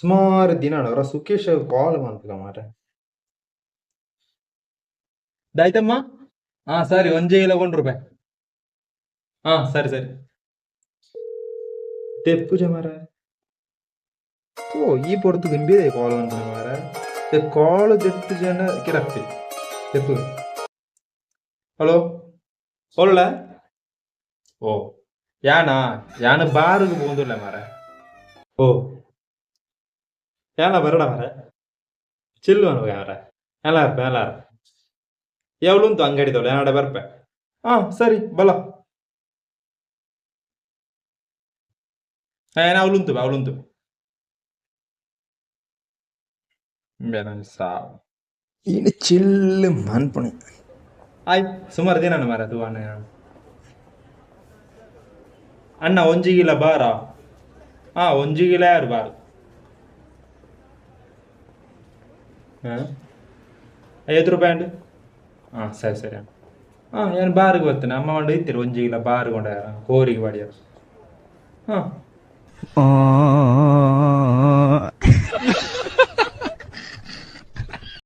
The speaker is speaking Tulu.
ಸುಮಾರು ದಿನ ಅವರ ಸುಕೇಶ್ ಕಾಲ್ ಮನ್ಪುಗ ಮಾರ್ರೆ. ದಾಯ್ತಮ್ಮ. ಹಾ ಸರಿ, ಒಂಜಿ ಕಿಲೋ ಕೊಂಡ್ರುಪೆ. ಹಾ ಸರಿ ಸರಿ. ತೆಪ್ಪುಜ ಮಾರ್ರೆ. ಓ ಈ ಪೊರ್ತು ಗಿಂಬಿದೆ ಕಾಲ್ ಮನ್ಪುನ ಮಾರ್ರೆ. ಕಾಲ್ ದೆತ್ತು ಜನ ಕಿರಪ್ಪಿ ತೆಪ್ಪು. ಹಲೋ, ಒಳ್ಳೆ. ಓ ಯಾನಾ ಯಾನು ಬಾರಿಗೆ ಪೋಂದುಲ್ಲ ಮಾರ್ರೆ. ಓ ಯಾನ ಬರಡ ಮಾರ್ರೆ, ಚಿಲ್ಲು ಅನ್ವ ಮಾರ್ರೆ. ಎಲ್ಲ ಇರ್ಪೆ ಎಲ್ಲ ಇರ್ಪೆ. ಎವಳುಂತು ಅಂಗಡಿ ತೊಳೆ ಯಾನಡ ಬರ್ಪೆ. ಹಾ ಸರಿ ಬಲ. ಏನ ಅವಳುಂತು ಅವಳುಂತು ಸಾವು. ಇನಿ ಚಿಲ್ಲು ಮನ್ಪುಣೆ. ಆಯ್ ಸುಮಾರು ದಿನ ಮಾರ ತೂವಣ್ಣ. ಅಣ್ಣ ಒಂಜಿ ಕಿಲೋ ಬಾರ. ಹಾ ಒಂಜಿ ಕಿಲೋ ಯಾರು ಬಾರು. ಹಾಂ 50 ರೂಪಾಯಿ ಉಂಡು. ಹಾಂ ಸರಿ ಸರಿ. ಹಾಂ ಏನು ಬಾರಿಗೆ ಬರ್ತೇನೆ ಅಮ್ಮ ಮಂಡು ಇತ್ತೀರಿ ಒಂಜಿ ಕಿಲೋ ಬಾರು ಕೊಂಡ ಕೋರಿಗೆ ಬಾಡಿಯಾರ. ಹಾಂ.